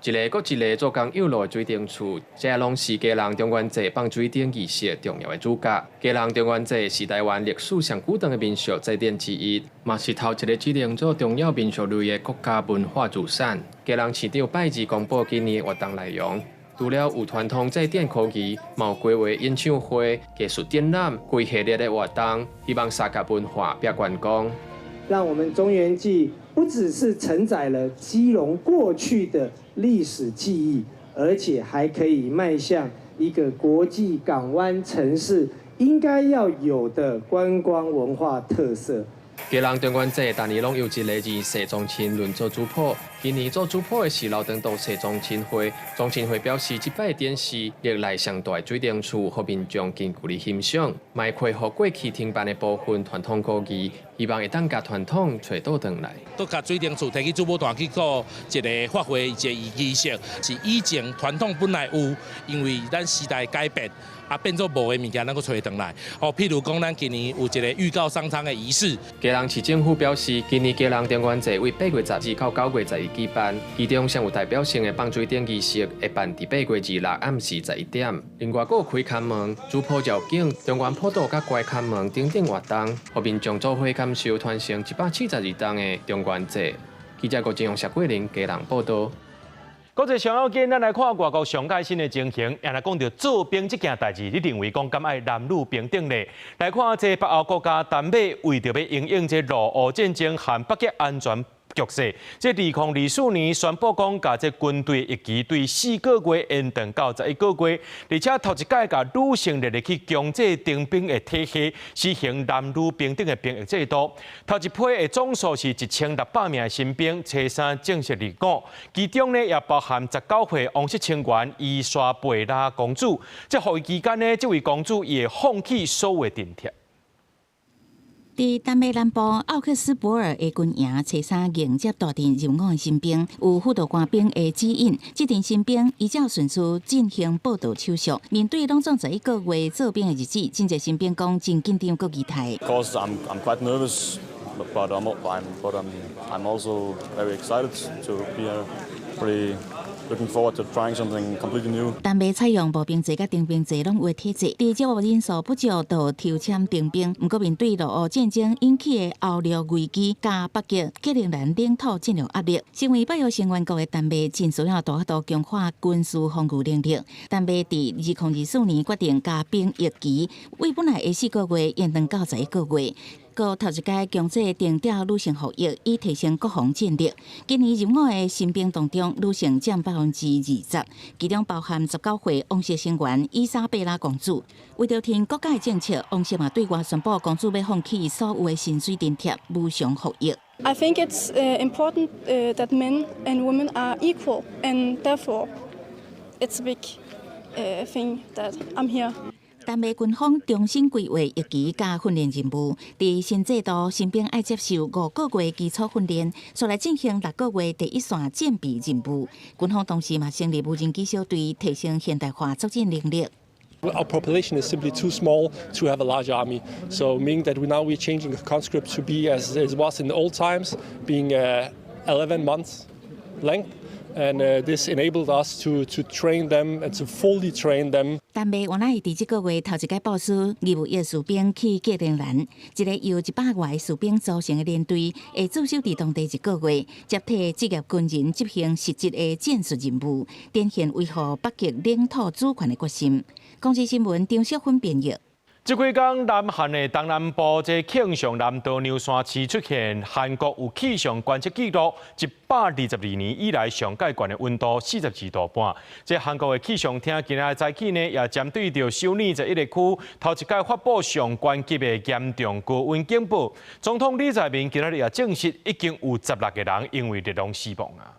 一个閣一个做工幼路的水燈柱，這攏是基隆中元節放水燈儀式重要的主角。基隆中元節是台灣歷史上古長的民俗祭典之一，嘛是頭一个指定做重要民俗類的國家文化資產。基隆市長拜二公布今年活動內容，除了有傳統祭典科技，嘛有規劃演唱會、藝術展覽、規系列的活動，希望三峽文化拼觀光。讓我們中元祭不只是承載了基隆過去的歷史記憶，而且還可以邁向一個國際港灣城市應該要有的觀光文化特色。基隆中元節，逐年攏由一个二世宗親輪做主普。今年做主普的是老長道世宗親會。宗親會表示，這擺展示歷來上大水燈柱，予民眾近距離欣賞，嘛會恢復過去停辦的部分傳統古藝，希望會當共傳統揣倒轉來。閣共水燈柱提去主母壇去做一个發揮一个儀式，是以前傳統本來有，因為咱時代改變。啊，變做無的物件，咱閣揣轉來。哦，譬如講，咱今年有一个預告上蒼的儀式。基隆市政府表示，今年基隆中元節為8月12到9月11舉辦，其中上有代表性的放水燈儀式會辦佇8月26暗時11點。另外，閣有開龕門、主普繞境、中元普渡佮關龕門等等活動，予民眾做伙感受傳承172冬的中元節。記者郭金勇、謝桂林基隆報道。國際上要緊，咱來看外國上蓋新的情形。若講著做兵這件代誌，你認為講敢愛男女平等咧？來看這北歐國家丹麥為著欲因應這俄烏戰爭和北極安全局勢，這2024年宣布講，共這軍隊役期對4個月延長到11個月，而且頭一擺共女性列入去強制徵兵的體系，實行男女平等的兵役制度。頭一批的總數是1600名的新兵，初三正式入伍，其中呢也包含19歲王室成員伊莎貝拉公主。這服役期間呢，這位公主會放棄所有津貼。佇丹麥南部奧克斯博爾的軍營，初三迎接大陣入伍的新兵，有輔導官兵的指引。這陣新兵依照順序進行報到手續。面對攏總11個月做兵的日子，真濟新兵講真緊張閣期待。 Of course, I'm quite nervous, but I'm also very excited to be here. Pretty looking forward to trying something completely new. 丹麥採用募兵制佮徵兵制攏有的體制，佇招募人數不足，就抽籤徵兵。毋過面對俄烏戰爭引起的歐陸危機，佮北極格陵蘭領土戰略壓力，成為北約成員國的丹麥真需要大幅度強化軍事防禦能力。丹麥佇2024年決定共兵役期，為本來的4個月延長到11個月。閣頭一擺強制徵調女性服役，以提升國防戰力。今年入伍的新兵當中，女性佔20%，其中包含19歲王室成員伊莎貝拉公主。為著聽國家的政策，王室嘛對外宣布，公主欲放棄所有的薪水津貼，無償服役。 I think it's important that men and women are equal, and therefore it's a big thing that I'm here. 丹麥軍方重新規劃役期佮訓練任務，佇新制度，新兵愛接受5個月基礎訓練，再來進行6個月第一線戰備任務。軍方同時嘛成立無人機小隊，提升現代化作戰能力。 Our population is simply too small to have a large army. So meaning that now we're changing the conscript to be as it was in the old times, being 11 months length. And this enabled us to train them and to fully train them. 丹麥原來會佇這個月頭一擺部署義務役士兵去格陵蘭，一个由100外士兵組成的連隊，會駐守佇當地一個月，接替職業軍人執行實質的戰術任務，展現維護北極領土主權的決心。公視新聞張淑芬編譯。這幾工南韓的東南部這慶尚南道梁山市出現韓國有氣象觀測記錄122年以來上蓋懸的溫度42.5度。這韓國的氣象廳今仔早起呢，也針對著首爾11個區頭一擺發布上懸級的嚴重高溫警報。總統李在明今仔日也證實，已經有16個人因為熱浪死亡啊。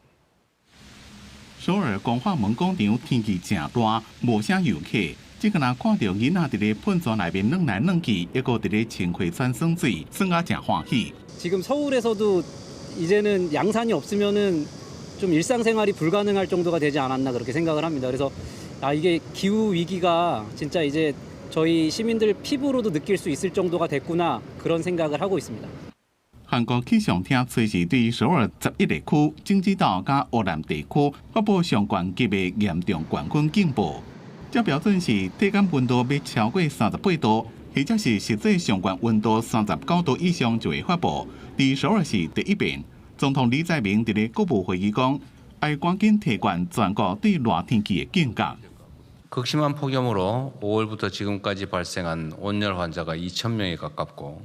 首爾光化門廣場天氣誠熱，無啥遊客。這個若看著囡仔佇咧噴泉內面轉來轉去，抑閣佇咧穿溪川耍水，耍甲誠歡喜。 지금 서울에서도 이제는 양산이 없으면은 좀 일상생활이 불가능할 정도가 되지 않았나 그렇게 생각을 합니다. 그래서 아 이게 기후 위기가 진짜 이제 저희 시민들 피부로도 느낄 수 있을 정도가 됐구나 그런 생각을 하고 있습니다. 韓國氣象廳隨時對首爾11個區、京畿道佮岳南地區發布上懸級的嚴重高溫警報。這標準是體感溫度欲超過38度，或者是實際上懸溫度39度以上就會發布。佇首爾是第一遍。總統李在明佇咧國務會議講，愛趕緊提懸全國對熱天氣的警覺。 극심한 폭염으로 5월부터 지금까지 발생한 온열 환자가 2천 명에 가깝고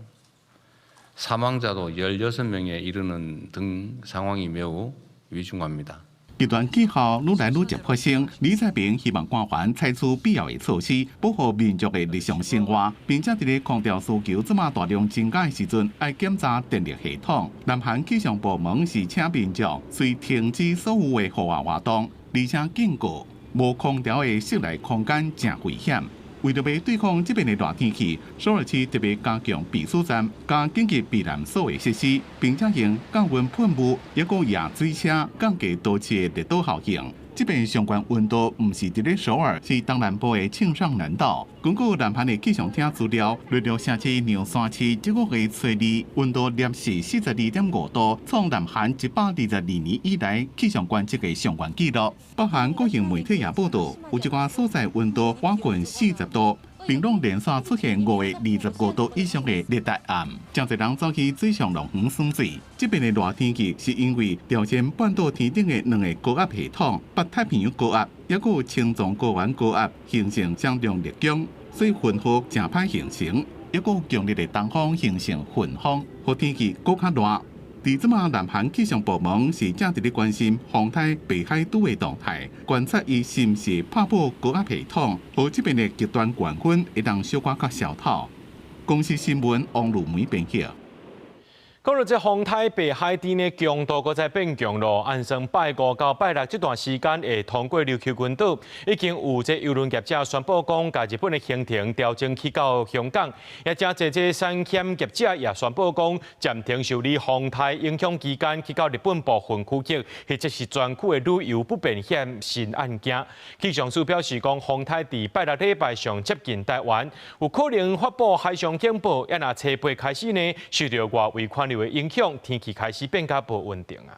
사망자도 16명에 이르는 등 상황이 매우 위중합니다. 極端氣候愈來愈捷發生，李在明希望官員採取必要的措施，保護民眾的日常生活，並且佇咧空調需求這麼大量增加的時陣，愛檢查電力系統。南韓氣象部門是請民眾隨停止所有的戶外活動，而且警告無空調的室內空間誠危險。為著欲對抗這遍的熱天氣，首爾市特別加強避暑站、佮緊急避難所的設施，並且用降溫噴霧，抑閣揚水車降低都市的熱島效應。這遍上懸溫度毋是佇咧首爾，是東南部的慶尚南道。根據南韓的氣象廳資料，熱浪城市梁山市這個月初二溫度攝氏42.5度，創南韓122年以來氣象觀測的上懸紀錄。北韓國營媒體也報導，有一寡所在溫度倚近40度。並攏連續出現五個25度以上的熱帶暗，誠濟人走去水上樂園耍水。這遍的熱天氣是因為朝鮮半島天頂的兩个高壓系統，北太平洋高壓，抑閣有青藏高原高壓形成雙重熱宮，所以雲雨誠歹形成，抑閣有強烈的東風形成雲風，予天氣閣較熱。佇這馬南韓氣象部門是正佇咧關心風颱白海豬的動態，觀察伊是毋是拍破高壓系統，予這遍的極端高溫會當小可較消透。公視新聞王如梅編譯。講到這風颱白海豬呢，強度閣再變強咯。按算拜五到拜六這段時間會通過琉球群島，已經有這郵輪業者宣布講，共日本的行程調整去到香港。也誠濟這產險業者也宣布講，暫停受理風颱影響期間去到日本部分區域或者是全區的旅遊不便險新案件。氣象署表示講，風颱佇拜六禮拜上接近台灣，有可能發布海上警報。也若初八開始呢，受著外圍環流的影響，天氣開始變較無穩定啊。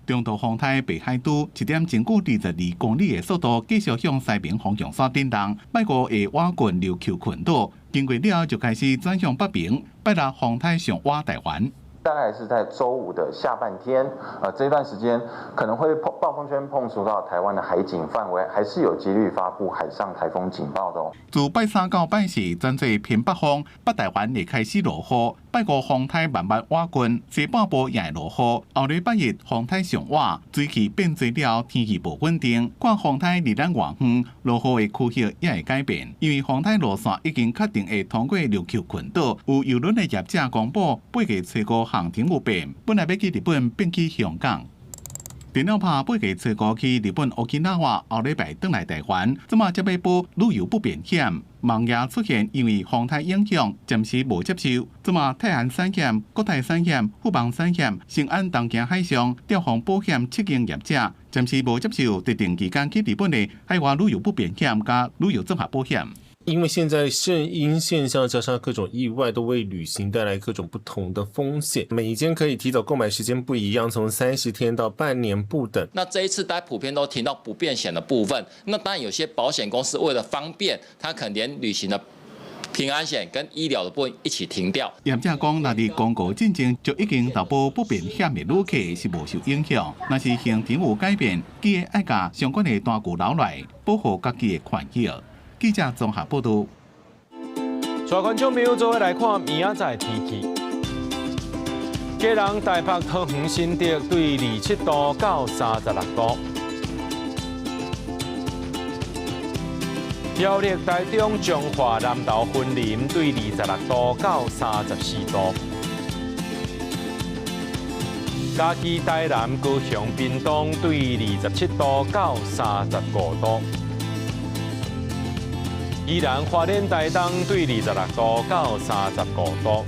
中度風颱白海豬1點鐘久22公里的速度，繼續向西爿方向煞振動。拜五會倚近琉球群島，經過了後就開始轉向北爿，拜六風颱上倚台灣。大概是在週五的下半天，這段時間可能會碰暴風圈碰觸到台灣的海景範圍，還是有幾率發布海上颱風警報的哦。自拜三到拜四轉做偏北風，北台灣會開始落雨。拜五風颱慢慢倚近，西半部也會落雨。後禮拜日風颱上倚，水汽變濟了，天氣無穩定。看風颱離咱偌遠，落雨的區域也會改變。因為風颱路線已經確定會通過琉球群島，有郵輪的業者公布，八月初五航程有變，本來欲去日本變去香港。電了拍八月初五去日本沖繩，後禮拜轉來台灣，這馬才欲保旅遊不便險，網頁出現因為風颱影響，暫時無接受。這馬泰安產險、國泰產險、富邦產險、新安東京海上、兆豐保險七間業者，暫時無接受特定期間去日本的海外旅遊不便險佮旅遊綜合保險。因為現在聖嬰現象加上各種意外，都為旅行帶來各種不同的風險。每一間可以提早購買時間不一樣，從30天到半年不等。那這一次大家普遍都提到不便險的部分，那當然有些保險公司為了方便，他可能連旅行的平安險跟醫療的部分一起停掉。業者講，若佇公告進前就已經投保不便險的旅客是無受影響，若是行程有改變，記得愛共相關的單據留來，保護家己的權益。記者綜合報道。帶觀眾朋友做伙來看明仔載天氣。基隆、台北、桃園、新竹對27度到36度。苗栗、台中、彰化、南投、雲林對26度到34度。嘉義、台南、高雄、屏東對27度到35度。宜蘭、花蓮、台東對26度到35度。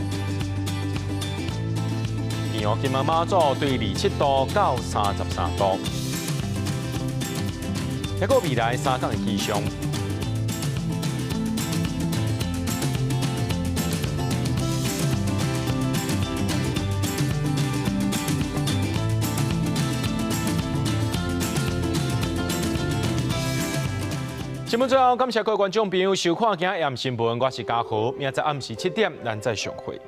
宜蘭金門馬祖對27度到33度。抑閣未來三工的氣象。新聞最後，感謝各位觀眾朋友收看今日新聞，我是嘉豪，明仔載暗時7點，咱再相會。